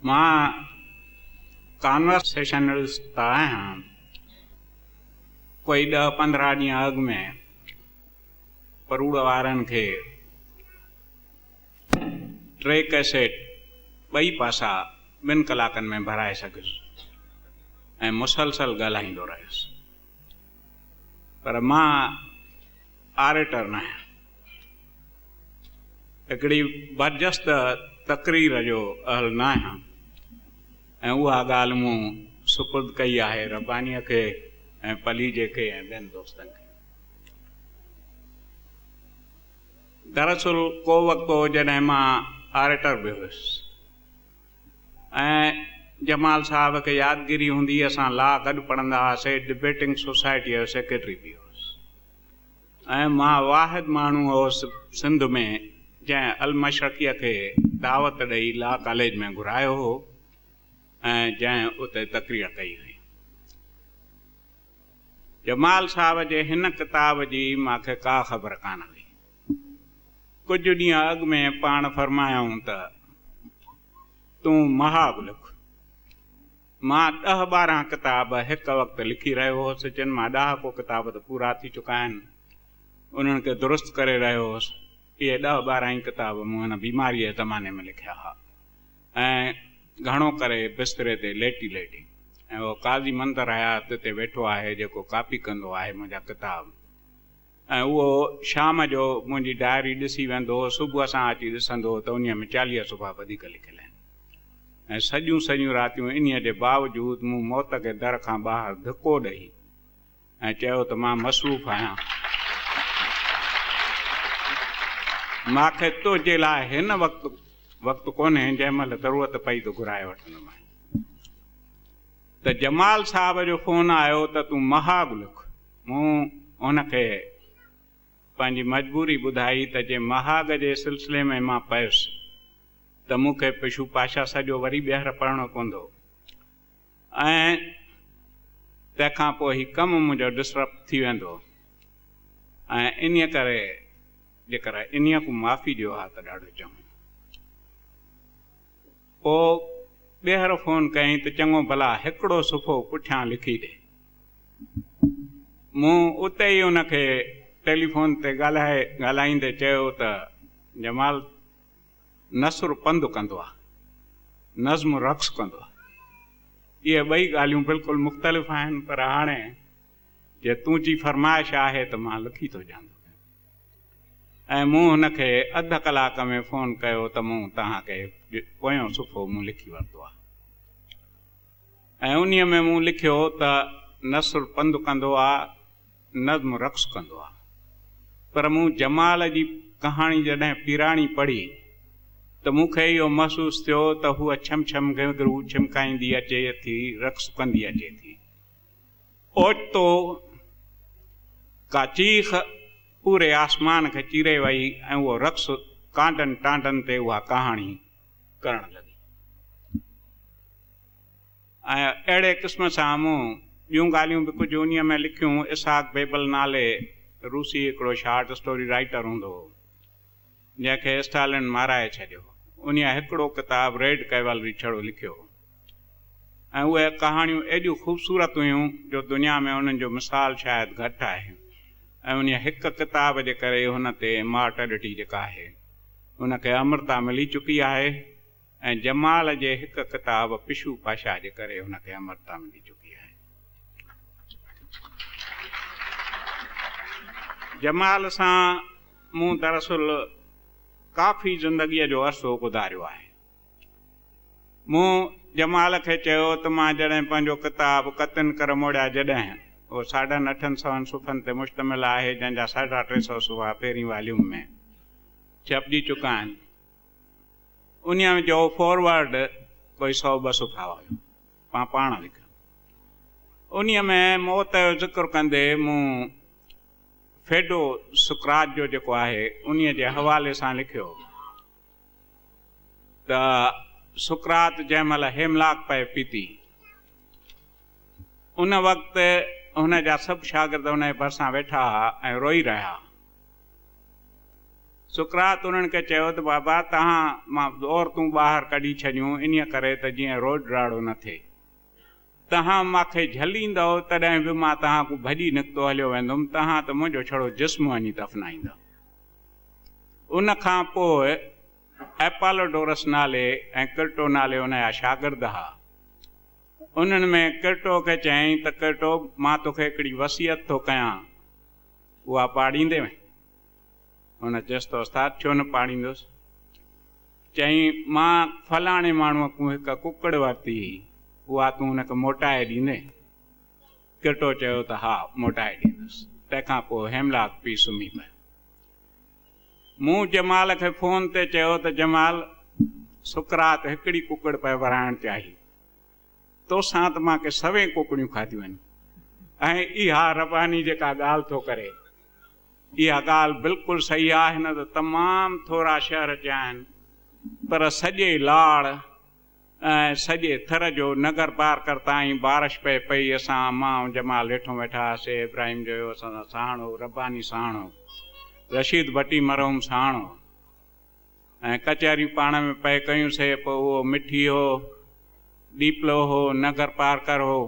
مان ڪانورسيشنلسٽ ته آهيان، ڪوئي ڏهه 15 ڏينهن اڳ ۾ پروڙ وارن کي ٽي ڪئسيٽ ٻئي پاسا ٻن ڪلاڪن ۾ ڀرائي سگهيس ۽ مسلسل ڳالهائيندو رهيس. پر مان آريٽر ناهيان. هڪڙي برجسته تقرير جو اهل ناهيان ۽ اها ڳالهه مون سپرد ڪئي آهي ربانيء کي ۽ پليجي کي ۽ ٻين دوستن کي. دراصل ڪو وقت هو جڏهن مان آريٽر به هيس ۽ جمال صاحب کي يادگيري هوندي اسان لا گڏ پڙهندا هئاسي، ڊبيٽنگ سوسائٽيء جو سيڪريٽري به هوس ۽ مان واحد ماڻهو هوس سنڌ ۾ جنهن المشرقيء کي دعوت ڏئي لا ڪاليج ۾ گهرايو هو ۽ جنهن اتي تقرير ڪئي هئي. جمال صاحب جي هن ڪتاب جي مان کي ڪا خبر ڪانه هئي. ڪجهه ڏينهن اڳ ۾ پاڻ فرمايائون ته تون مهاڳ لک. مان ڏهه 12 ڪتاب هڪ وقت لکي رهيو هوس، جن مان ڏهاڪو ڪتاب ته پورا ٿي چڪا آهن، انهن کي درست ڪري رهيو هوس. اهي ڏهه 12 ئي ڪتاب مون هن بيماريء جي زماني ۾ لکيا ها ۽ گهڻو ڪري بستري تي ليٽي ليٽي ۽ اهو قاضي منظر حيات تي ويٺو آهي جيڪو ڪاپي ڪندو آهي منهنجا ڪتاب ۽ اهو شام جو منهنجي ڊائري ڏسي ويندو هو، صبح سان اچي ڏسندو هو ته انهيء ۾ 40 صفحا وڌيڪ لکيل آهن ۽ سڄيون سڄيون راتيون انهيء جي باوجود مون موت کي در کان ٻاهر ڌڪو ڏئي ۽ چيو ته مان مصروف آهيان. مان کي تنهنجي لاء هن وقت وقت ڪونهي، جنهن مهل ضرورت پئي ته گهرائي وٺندومانء. ته جمال صاحب جو فون آيو ته تون مهاڳ لک. مون هن کي پنهنجي مجبوري ٻڌائي ته جي مهاڳ جي سلسلي ۾ مان پيس ته مون کي پشو پاشا سڄو وري ٻيهر پڙهڻو پوندو ۽ تنهن کان پوء هي ڪم منهنجو ڊسرپٽ ٿي ويندو ۽ انهيء ڪري جيڪر انهيء کان معافي ڏيو ها ته ڏاڍو چڱو. پوء ٻيهر فون ڪيائين ته چڱو ڀلا هڪڙو صفحو پٺيان لکي ڏي. مون اتي ئي ان کي ٽيليفون تي ڳالهائي ڳالهائيندي چيو ته جمال نثر پنڌ ڪندو آ، نظم رقص ڪندو آ. اهي ٻئي ڳالهيون بلڪل مختلف آهن پر هاڻي جي تنهنجي فرمائش آهي ته مان لکي ٿو ڏيان توکي. ۽ مون هن کي اڌ ڪلاڪ ۾ فون ڪيو ته مون توهان کي پويون صفحو مون لکي ورتو آهي ۽ انهيء ۾ مون لکيو ته نثر پنڌ ڪندو آ، نظم رقص ڪندو آ. پر مون جمال جي ڪهاڻي جڏهن پيراڻي پڙهي ته مون کي اهو محسوس ٿيو ته هوء ڇم ڇم گهنگهرو ڇمڪائيندي اچي ٿي، رقص ڪندي اچي ٿي. اوچتو ڪا چيخ پوري آسمان کي چيري وئي ۽ اهو رقص ڪانڊن ٽانڊن تي اها ڪهاڻي ڪرڻ لڳي ۽ اهڙي قسم سان مون ٻيون ڳالهيون به ڪجهه انهيء ۾ لکيون. اسحاق بيبل نالي روسي هڪڙو شارٽ اسٽوري رائيٽر هوندو هو، جنهن کي اسٽالن مارائي ڇڏيو. انهيء هڪڙو ڪتاب ريڊ ڪيولري ڇڙو لکيو هو ۽ اهي ڪهاڻيون ايڏيون خوبصورت هيون جو دنيا ۾ انهن جو مثال شايد گهٽ آهي ۽ انهيء هڪ ڪتاب جي ڪري هن تي امارٽلٽي جيڪا آهي ان کي امرتا ملي چڪي آهي ۽ جمال جي هڪ ڪتاب پشو پاشا جي ڪري هن کي امرتا ملي چڪي آهي. جمال سان مون دراصل ڪافي زندگيء جو عرصو گذاريو آهي. مون جمال کي چيو ته مان جڏهن پنهنجو ڪتاب ڪتن ڪر موڙيا جڏهن، اهو ساڍن اٺن سون صفحن تي مشتمل آهي، جنهن جا 350 صفحا پهرين واليوم ۾ ڇپجي چڪا آهن، انهيء جو فارورڊ ڪوئي سؤ ٻه صفحا هيو، مان پاڻ لکيو. انهيء ۾ موت جو ذڪر ڪندي مون فيڊو سقراط جو جيڪو آهي، انهيء جي حوالي سان لکيو ته سقراط جنهن مهل هيملاڪ پئي پيتي، ان وقت هن جا سڀ شاگرد ان جي ڀرسان ويٺا هئا ۽ روئي رهيا. سقراط انهن کي چيو ته بابا توهان مان عورتون ٻاهر ڪڍي ڇڏيون انهيء ڪري ته جيئن روڄ راڙو نه ٿئي. توهان مان کي جهليندؤ تڏهن به مان توهان کان ڀڄي نڪتو هليو ويندم، توهان ته منهنجو ڇڙو جسم وڃي دفنائيندؤ. ان کان پوء ايپالوڊورس نالي ۽ ڪرٽو نالي ان جا شاگرد ها. انهن ۾ ڪرٽو کي چيائين ته ڪرٽو مان توکي هڪڙي وصيت ٿو ڪيان، اها پاڙيندين؟ هن چيس ته استاد ڇو نه پاڙيندس. چيائين مان فلاڻي ماڻهوء کان هڪ ڪڪڙ ورتي هئي، اها تون هن کي موٽائي ڏيندين؟ ڪرٽو چيو ته ها موٽائي ڏيندس. تنهن کان پوء هيملاڪ پي سمهي پيو. مون جمال کي فون تي چيو ته جمال سقراط هڪڙي ڪڪڙ پئي ورهائڻ چاهي. توسان ته مان ڪي سوين ڪڪڙيون کاڌيون آهن ۽ اها رباني جيڪا ڳالهه ٿو ڪري اها ڳالهه بلڪل صحيح آهي. هن ته تمام ٿورا شهر چيا آهن پر سڄي لاڙ ۽ سڄي ٿر جو نگر پارڪر تائين بارش پئي پئي. اسان مان ۽ جمال هيٺون ويٺا هئاسي. ابراهيم جويو اسان سان ساڻ هو، رباني ساڻ هو، رشيد ڀٽي مرحوم ساڻ هو ۽ ڪچهريون پاڻ ۾ پئي ڪيون سي. پوء اهو مٺي هو، ڏيپلو هو، نگر پارڪر هو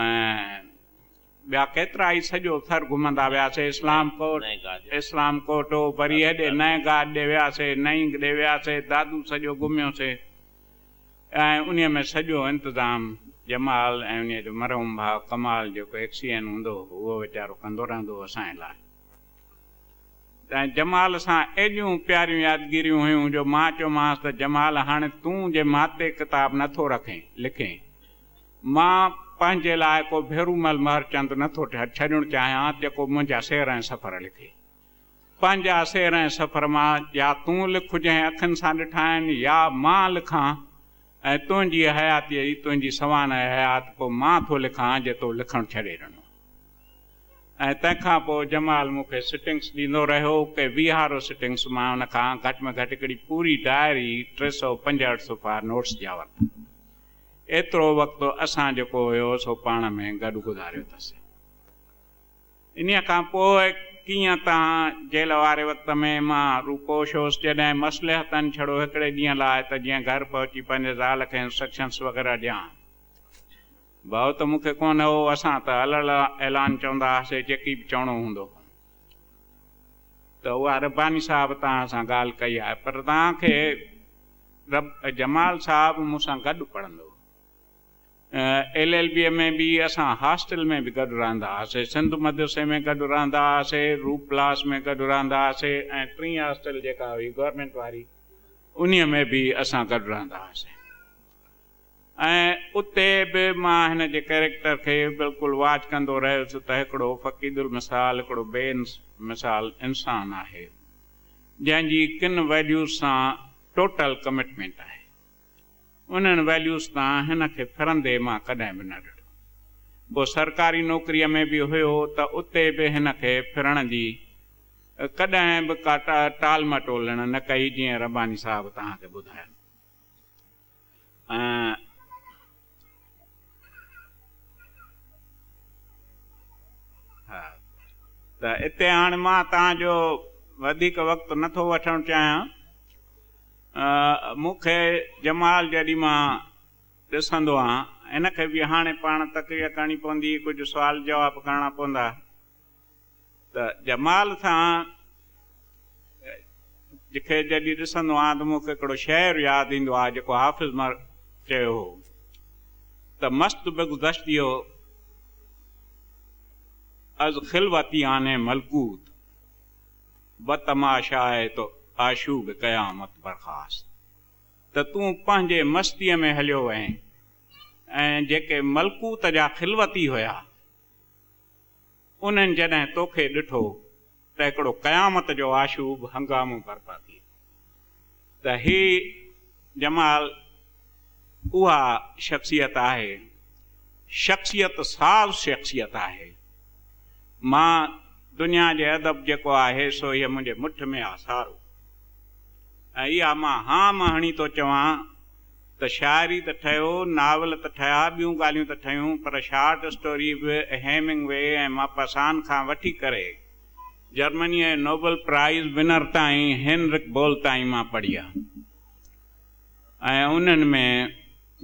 ۽ ٻيا ڪيترا ئي سڄو ٿر گهمندا وياسي. اسلام ڪوٽ، اسلام ڪوٽ هو، وري هيڏي نئين گاج ڏي وياسي، نئينگ ڏي وياسي، دادو سڄو گهميوسي ۽ انهيء ۾ سڄو انتظام جمال ۽ انهيء جو مرحوم ڀاء ڪمال جيڪو ايڪسيئن هوندو هو، اهو ويچارو ڪندو رهندو هو اسان جي لاء. ۽ جمال سان ايڏيون پياريون يادگيريون هيون جو مان چيومانس ته جمال هاڻي تون جي ماتي ڪتاب نٿو رکين، لکين، مان پنهنجي لاء ڪو ڀيرومل مهرچند نه ٿو ڇڏڻ چاهيان جيڪو منهنجا سير ۽ سفر لکي. پنهنجا سير ۽ سفر مان يا تون لک جنهن اکين سان ڏٺا آهن يا مان لکان ۽ تنهنجي حياتيء جي تنهنجي سوانح حيات پوء مان ٿو لکان جي تو لکڻ ڇڏي ڏنو. ۽ تنهن کان پوء جمال مون کي سٽنگس ڏيندو رهيو ڪي ويهارو سٽنگس مان ان کان گهٽ ۾ گهٽ هڪڙي پوري ڊائري 365 صفحا نوٽس جا ورتا. ايترو وقت اسان جيڪو هيو سو پاڻ ۾ گڏ گذاريو اٿس. انهيء کان پوء ڪيئن تان جيل واري وقت ۾ مان روپوش هوس جڏهن مصلحتن ڇڙو هڪڙي ڏينهن لاء ته جيئن گهر پهچي پنهنجي زال کي انسٽرڪشنس وغيره ڏيان. ڀؤ ته مون کي ڪونه هو، اسان ته الڙ اعلان چوندا هئاسي جيڪي به چوڻو هوندو هو ته اها رباني صاحب توهان سان ڳالهه ڪئي آهي پر توهان کي رب جمال صاحب مون سان گڏ پڙهندو هو. ايل ايل بي ۾ به اسان هاسٽل ۾ به گڏ رهندا هئاسي. سنڌ مدرسي ۾ گڏ رهندا هئاسي، روپ پلاس ۾ گڏ رهندا هئاسي ۽ ٽين هاسٽل جيڪا هئي گورنمينٽ واري انهيء ۾ به اسان گڏ رهندا هئاسي ۽ اتي به مان هن جي ڪئريڪٽر کي بلڪل واچ ڪندو رهيس ته هڪڙو فقيد المثال هڪڙو بي مثال انسان آهي جنهن جي ڪن ويليوز سان ٽوٽل ڪمٽمينٽ آهي. انهن ويليوز تان هن کي ڦرندي مان ڪڏهن به نه ڏٺو. پوء سرڪاري نوڪريء ۾ به هيو ته اتي به هن کي ڦرڻ جي ڪڏهن به ڪا ٽال مٽول هن نه ڪئي جيئن رباني صاحب توهان کي ٻڌايو. ۽ ها ته اتي هاڻي مان توهان جو وڌيڪ وقت نه ٿو وٺڻ چاهيان. مون کي جمال جڏهن مان ڏسندو آهيان، هن کي به هاڻي پاڻ تقرير ڪرڻي پوندي، ڪجهه سوال جواب ڪرڻا پوندا. ته جمال سان کي جڏهن ڏسندو آهيان ته مون کي هڪڙو شعر ياد ايندو آهي جيڪو حافظ مر چيو هو ته مست بگذشتي از خلوتيان ملڪوت بتماشاء تو آشوب قيامت برخاست ته تون پنهنجي مستيء ۾ هليو وئين ۽ جيڪي ملڪوت جا خلوتي هيا انهن جڏهن توکي ڏٺو ته هڪڙو قيامت جو آشوب هنگامو برپا ٿي ويو ته هي جمال اها شخصيت آهي، شخصيت ساز شخصيت آهي. مان دنيا جي ادب جيڪو آهي سو هيء منهنجي مٺ ۾ آ سارو ۽ اها مان هام هڻي ٿو چوان ته شاعري ته ٺهيو، ناول ته ٺهيا، ٻيون ڳالهيون ته ٺهيون، پر شارٽ اسٽوري به هيمنگ وي ۽ ماپاسان کان وٺي ڪري جرمنيء جي نوبل پرائيز ونر تائين هينرڪ بول تائين مان پڙهي آ ۽ انهن ۾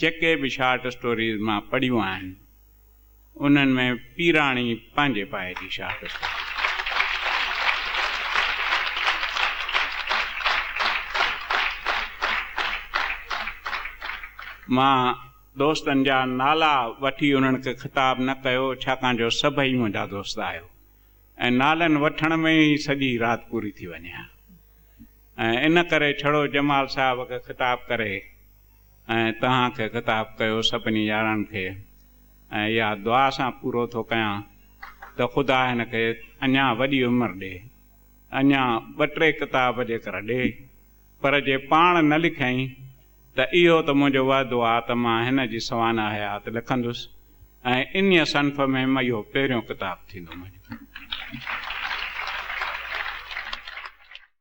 جيڪي به شارٽ اسٽوريز مان پڙهيون آهن انهن ۾ پيراڻي پنهنجي پائي جي شارٽ اسٽوري. مان دوستن جا نالا وٺي انهن کي خطاب نه ڪيو ڇاڪاڻ جو سڀئي منهنجا دوست آهيو. ۽ نالن وٺڻ ۾ ئي سڄي رات پوري ٿي وڃي ها ۽ ان ڪري ڇڙو جمال صاحب کي خطاب ڪري ۽ توهان کي خطاب ڪيو سڀني يارن کي ۽ اها دعا سان پورو ٿو ڪيان ته خدا هن کي اڃا وڏي عمر ڏي اڃا ٻه ٽي ڪتاب جيڪر ڏي پر جي پاڻ نه لکيائين ته اهو ته منهنجو وعدو آ ته مان هن جي سوانح حيات لکندس ۽ انهيء صنف ۾ اهو پهريون ڪتاب ٿيندو منهنجو.